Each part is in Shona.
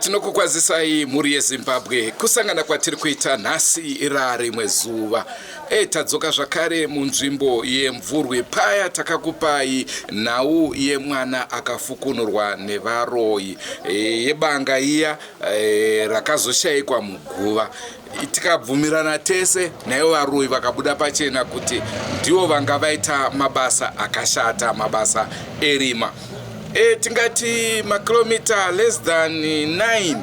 Tinokukwazisai mhuri yeZimbabwe kusangana kwatiri kuita nhasi rarimwe zuva. E, tadzoka zvakare munzvimbo yemvurwi paya takakupai nhau yemwana akafukunurwa nevaroyi e, yebanga iya e, rakazoshayikwa muguva tikabvumirana tese naivo varoyi vakabuda pachena kuti ndivo vanga vaita mabasa akashata mabasa erima e, tingati makilomita less than 9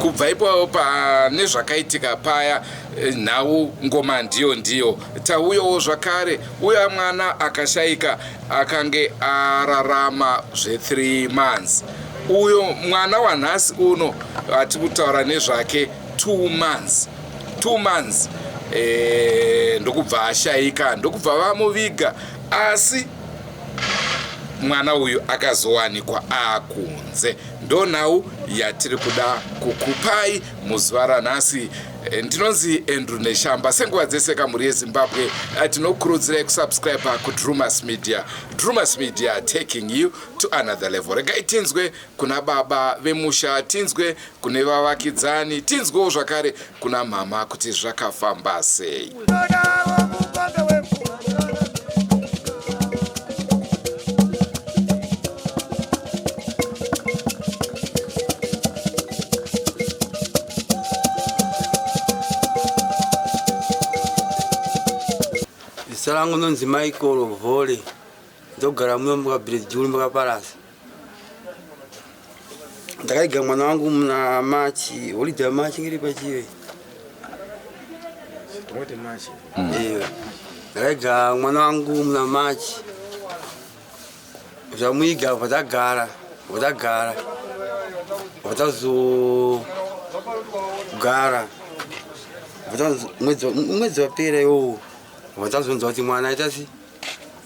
kubva ipapo pane zvakaitika paya e, nhau ngoma ndiyo ndiyo tauyawo zvakare uya mwana akashaika akange ararama zve3 months uyo mwana wanhasi uno ati kutaura nezvake 2 months 2 months e, ndokubva ashaika ndokubva vamuviga asi mwana uyu akazowanikwa akunze ndonhau yatiri kuda kukupai muzuva ranhasi eh, ndinonzi Andrew Neshamba senguva dzese kamhuri yeZimbabwe eh, tinokurudzirai kusubscribe kuDrumas Media. Drumas Media taking you to another level. Regai tinzwe kuna baba vemusha, tinzwe kune vavakidzani, tinzwewo zvakare kuna mama kuti zvakafamba sei. Zita rangu nonzi Michael Vole, ndogara muno mukaBridge mukaPalasi. Ndakaiga mwana wangu muna March, holiday March ngiri pachive. Eh, ndakaiga mwana wangu muna March. Zvamuiga vatagara, vatagara. Vatazogara. Mwedzi mwedzi wapera iwowo. Vatazonzwa kuti mwana aita sei?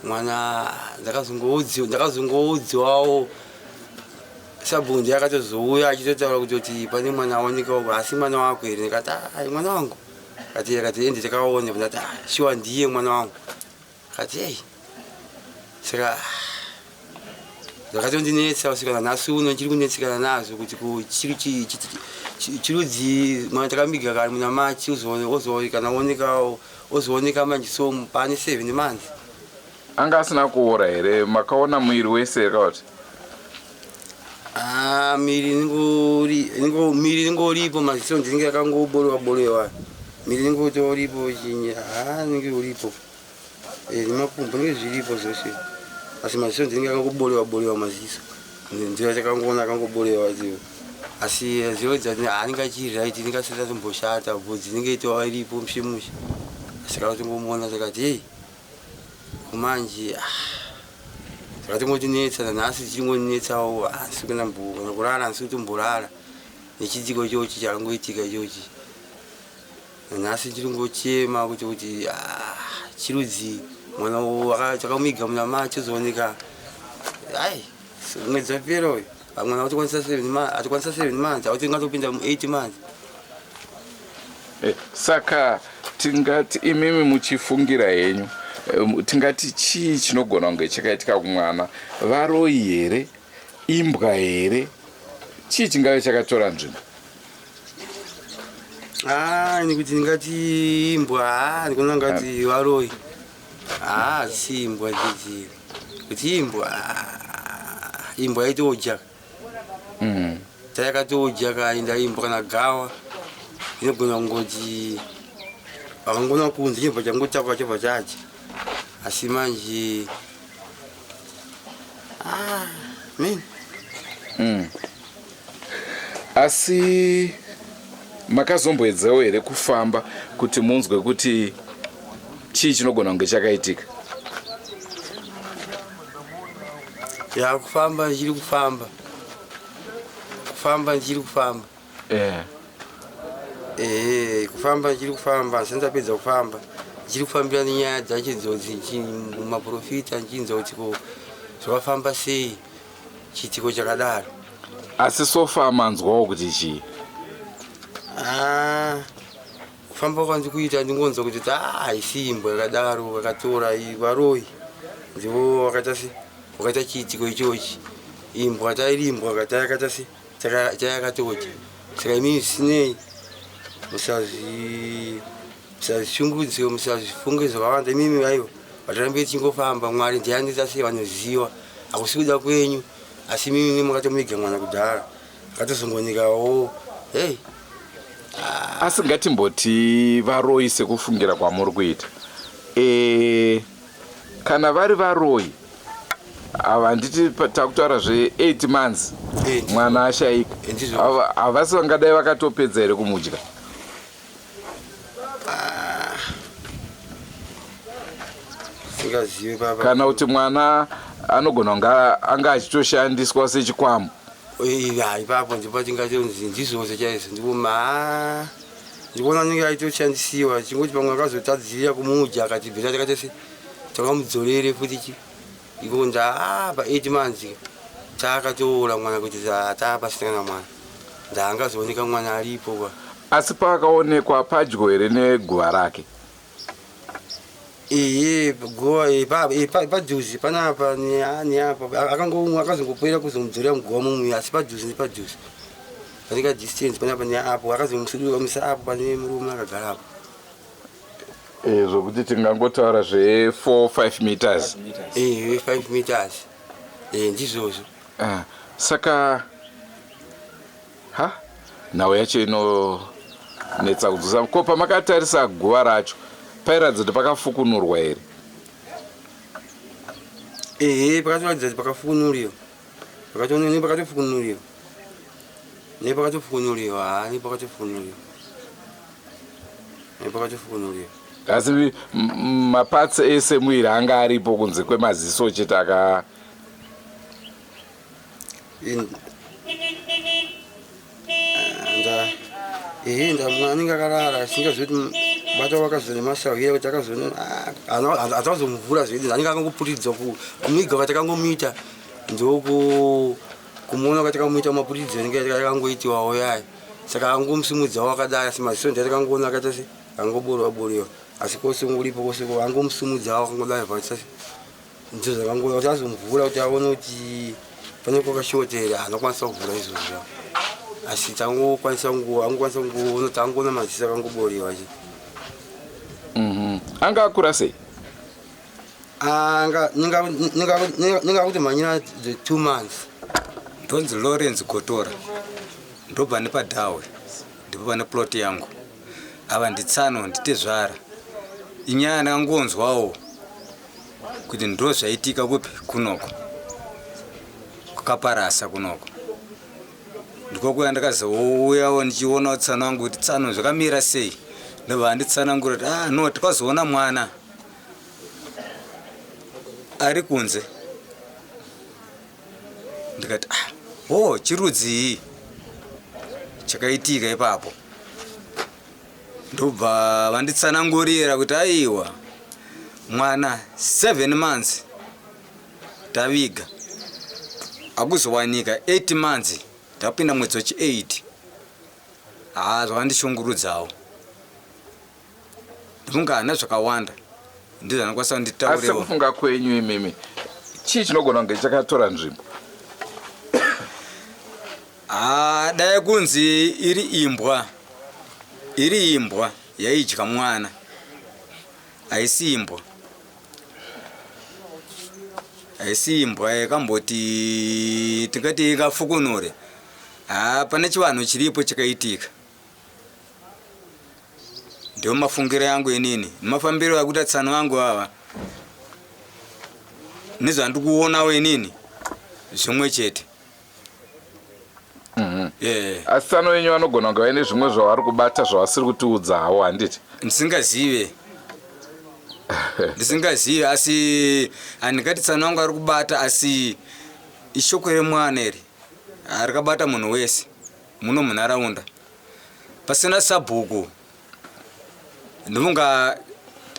Mwana ndakazongoudziwawo sabhuku akatozouya achitotaura kutoti pane mwana aoneka uko asi mwana wako here ndikati ai mwana wangu kati akati ende takaona ndikati ah, shuwa ndiye mwana wangu kati ei saka zvakatondinetsa kusvika nanhasi uno ndichiri kunetsekana nazvo kuti chirudzi mwana takamiga kare muna machi kana onekawo ozooneka manje so pane 7 months. Anga asina kuora here? Makaona muiri wese here kana kuti? Ah, miri miri inenge uripo maziso ndinenge akangobolewa bolewa miri inenge utoripo chinyi ah inenge uripo eh nemakumbo inenge zviripo zvose asi maziso ndinenge akangobolewa bolewa maziso nzira takangoona akangobolewa zivo asi zivo dzati anenge achiri right inenge asati atomboshata bvudzi inenge itova iripo mushe mushe asi kana tingomuona takati hei kumanje ah, zvakatongotinetsa nanhasi zvichingonetsawo asi kana kana kurara asi kutomborara nechiitiko ichochi chakangoitika ichochi nanhasi ndiri kungochema kuti kuti ah, chirudzi mwana takamuiga muna machi ozooneka ai mwedzi wapera uyu mwana atokwanisa 7 months auti ngatopinda mu 8 months. Eh, saka tingati imimi muchifungira henyu eh, tingati chii chinogona kunge chakaitika kumwana varoyi here imbwa here chii chingave chakatora nzvimbo? Ah, nekuti ndingati imbwa ah, ndikuona ngati varoyi ah, si imbwa dzidzi kuti imbwa ah, imbwa yaitodya Tayakatodya kaenda imbwa kana gawa inogona kungoti vakangona kunze chibva changotakwa chobva chadya asi manje ah, man. Asi makazomboedzawo here kufamba kuti munzwe kuti chii chinogona kunge chakaitika? Ya, kufamba ndichiri kufamba, kufamba ndichiri kufamba. Ehe, kufamba ndichiri kufamba, asi ndapedza kufamba ndichiri kufambira nenyaya dzacho idzodzi mumaprofita, ndichinzwa kuti ko zvakafamba sei chiitiko chakadaro. Asi so far manzwawo kuti chii? Ah, kufamba kwandiri kuita ndingonzwa kuti ah, haisi imbwa yakadaro vakatora, varoyi ndivo vakaita se vakaita chiitiko ichochi. Imbwa tairi imbwa tayakaita se tayakatodya. Saka imimi zvisinei musazvishungurudzike, musazvifunge zvakawanda imimi. Aiwa, vatirambe tichingofamba. Mwari ndiye anoita sei, vanoziva, hakusi kuda kwenyu, asi imimi makatomuiga mwana kudhara, akatozongonikawo hei. Asi ngatimboti varoyi sekufungira kwamuri kuita, kana vari varoyi ava, handiti takutaura zve8 months mwana ashayika? Ndizvo. Havasi vangadai vakatopedza here kumudya? Singazive papa. Kana kuti mwana anogona kunge anga achitoshandiswa sechikwambo? Ya, ipapo ndipo tingatonzi ndizvozvo chaizvo. Ndipo ma ndikuona anenge aitoshandisiwa, chingoti pamwe akazotadzira kumudya, akati bvira takaita se takamudzorere futi chi iko nda pa8 months taakatoora mwana kuti taapasina kana mwana, ndaangazooneka mwana aripo kwa. Asi paakaonekwa padyo here neguva rake? Ehe, guva padhuze panapa neapa, akazongopera kuzomudzorera muguva mumwe, asi padhuze nepadhuze pane kadistance panapa neapo, akazomusa apo pane murume akagara apo. Zvokuti tingangotaura zve4 5 meters? 5 meters, ndizvozvo. Ah, saka ha, nhau yacho inonetsa kudzosa. Ko pamakatarisa guva racho, pairatidza kuti pakafukunurwa here? Ehe, pakatoratidza kuti pakafukunuriwa, nepakatofukunuriwa, nepakatofukunuriwa, ha, nepakatofukunuriwa, nepakatofukunuriwa. Asi maparts ese muiri anga aripo kunze kwemaziso chete aka Nda ehe, nda anenge akarara, singazivi kuti bata wakazoza nemasahwira kuti akazoona hatazomuvhura zvedi, anenge akangoputidzwa kumuiga kwatakangomuita, ndoku kumuona kwatakamuita, maputidzo anenge akangoitiwawo yaya. Saka angomusimudzawo akadai, asi maziso ndatakangoona akaita se angoborewa borewa, asi kwose uripo kwose angomusimudzawo akangodai vaita ndizvo zvakangoona kuti azomuvhura kuti aone kuti pane kwakashota here, haanokwanisa kuvhura izvozvo, asi tangokwanisa angokwanisa kungoona, tangoona maziso akangoborewa che. Anga akura sei? Anga ninga kuti mhanyira the 2 months. Ndonzi Lawrence Gotora, ndobva nepadhawe, ndipo pane plot yangu. Ava nditsano, nditezvara. Inyaya ndakangonzwawo kuti ndo zvaitika kupi kunoko kukaparasa kunoko, ndiko kuya ndakazouyawo ndichionawo tsano wangu kuti tsano zvakamira sei, ndobva anditsanangura kuti ah no, tikazoona mwana ari kunze. Ndikati ah, oh, chirudzii chakaitika ipapo? Ndobva vanditsanangurira kuti aiwa, mwana 7 months taviga, akuzowanika 8 months, tapinda mwedzi wechi 8. Haa, zvakandishungurudzawo, ndifunga hana zvakawanda, ndizvo zvandikwanisa Asi kunditaurewo. Sekufunga kwenyu imimi, chii chinogona kunge chakatora nzvimbo? Haa, dai kunzi iri imbwa, iri imbwa yaidya mwana, haisi imbwa, haisi imbwa yakamboti tingati ikafukunure. Haa, pane chivanhu chiripo chakaitika, ndiyo mafungiro yangu inini nemafambiro akuita tsano vangu ava nezvandikuonawo inini zvimwe chete. Eh. Asi tsano venyu vanogona kunge vaine zvimwe zvavari kubata zvavasiri kutiudza havo handiti? Ndisingazive. Ndisingazive asi handingati tsano vangu vari kubata asi ishoko remwana iri rikabata munhu wese muno munharaunda. Pasina sabhuku Ndofunga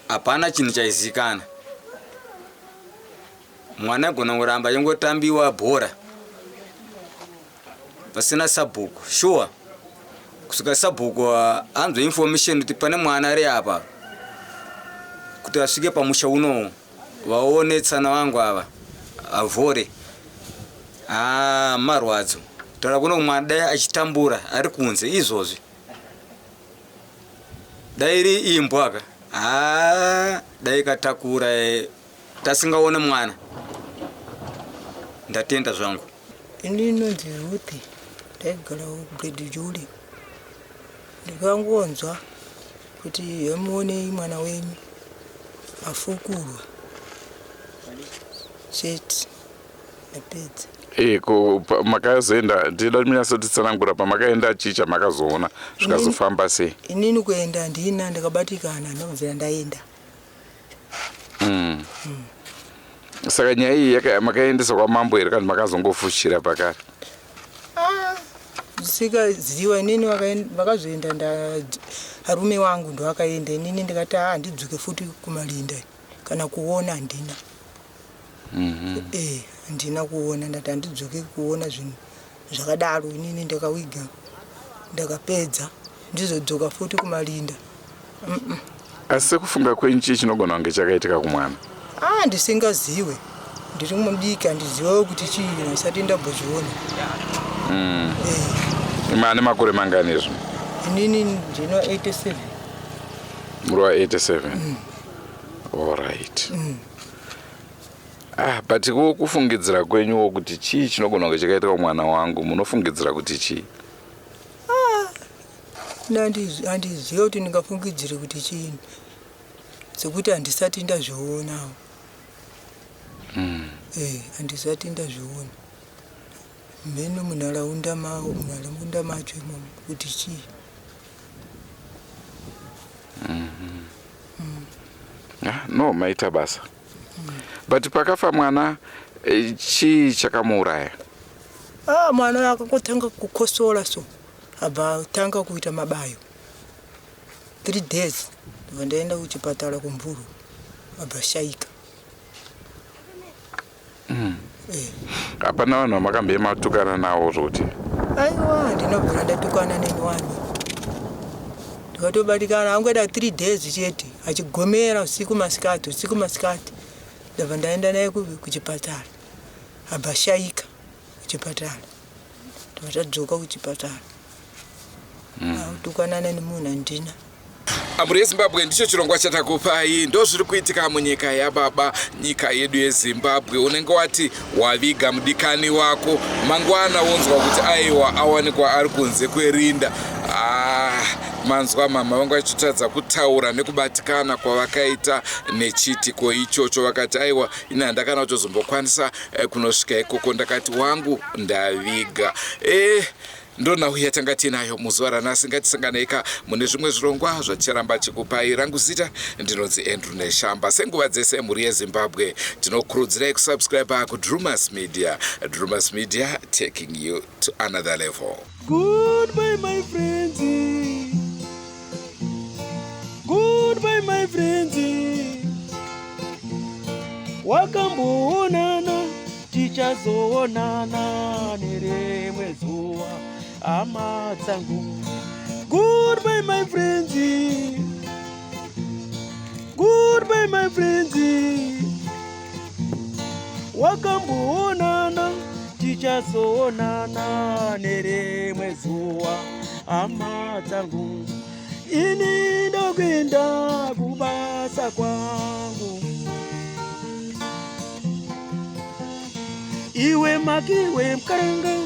hapana chinhu chaizikana. Mwana aigona kuramba achingotambiwa bhora pasina sabhuku sure kusvika sabhuku anzwe information kuti pane mwana ari apa kuti asvike pamusha unowu vaone tsana vangu ava avhore haa marwadzo taura kuno mwana dai achitambura ari kunze izvozvi Dai iri imbwa ka haa dai ikatakura eh, tasingaone mwana. Ndatenda zvangu. Ini inonzi Ruth, ndaigara kuGreat Juli. Ndikangonzwa kuti hemuonei mwana wenyu afukurwa chete. Ndapedza. Eh, ko makazoenda ndinoda kuti munyatsotitsanangura pamakaenda chii chamakazoona zvikazofamba sei? Inini kuenda handina ndakabatikana ndobvira ndaenda. Mm. Mm. Saka nyaya iyi makaendesa kwamambo here kana makazongofushira pakare? Ah, sikaziwa inini vakazoenda nda arume wangu ndoakaenda inini ndikati ah, handidzoke futi kumalinda kana kuona handina. Mm -hmm. Eh, handina kuona ndati handidzoke kuona zvinhu zvakadaro inini ndakawiga ndakapedza ndizodzoka futi kumalinda mm -mm. Asi sekufunga kwenyu chii chinogona kunge chakaitika kumwana? Ah, ndisingaziwe ndiri mudiki handizivewo kuti chii ndisati ndambozviona. Mm. Eh. Imi ane makore mangani izvo? Inini ndino 87. Muri wa 87? Mm. All right. Mm. Ah, but ko kufungidzira kwenyuwo kuti chii chinogona kunge chakaitika kumwana wangu munofungidzira kuti chii? Ah, handizive kuti ndingafungidzire kuti chii sekuti handisati ndazvionawo. Mm. Eh, handisati ndazviona. Mheno munharaunda mawo, munharaunda macho imomo kuti chii. Mm -hmm. Mm. Ah, no maita basa mm. But pakafa mwana eh, chii chakamuuraya? Ah, mwana akangotanga kukosora so abva atanga kuita mabayo 3 days ndobva ndaenda kuchipatara kumvuru abva shaika. Mm. Eh. Hapana vanhu vamakambe matukana nawo zvokuti? Aiwa, ndinobvira ndatukana neni wani. Ndikatobatikana angoita 3 days chete achigomera usiku masikati usiku masikati. Ndabva ndaenda naye kuchipatara. Abva shaika kuchipatara. Ndabva tadzoka kuchipatara. Mm. Akutukanana nemunhu handina. Mhuri yeZimbabwe ndicho chirongwa chatakupai, ndozviri kuitika munyika yababa, nyika yedu yeZimbabwe. Unenge wati waviga mudikani wako, mangwana wonzwa kuti aiwa awanikwa ari kunze kwerinda. Ah, manzwa mama vangu vachitadza kutaura nekubatikana kwavakaita nechiitiko ichocho, vakati aiwa ini handakana kutozombokwanisa eh, kunosvika ikoko, ndakati wangu ndaviga eh, Ndonhau yatanga tiinayo muzuva ranhasi. Ngatisanganeika mune zvimwe zvirongwa zvaticharamba chikupai. Rangu zita ndinonzi Andrew Neshamba. Senguva dzese mhuri yeZimbabwe, tinokurudzirai kusubscribe kuDrumas Media. Drumas Media taking you to another level. Goodbye my friends. Goodbye my friends. Wakamboonana tichazoonana nerimwe zuva hama dzangu. Goodbye my friends. Goodbye my friends. Wakamboonana tichazoonana nerimwe zuva hama dzangu. Ini ndokuenda kubasa kwangu. Iwe makiwe mkaranga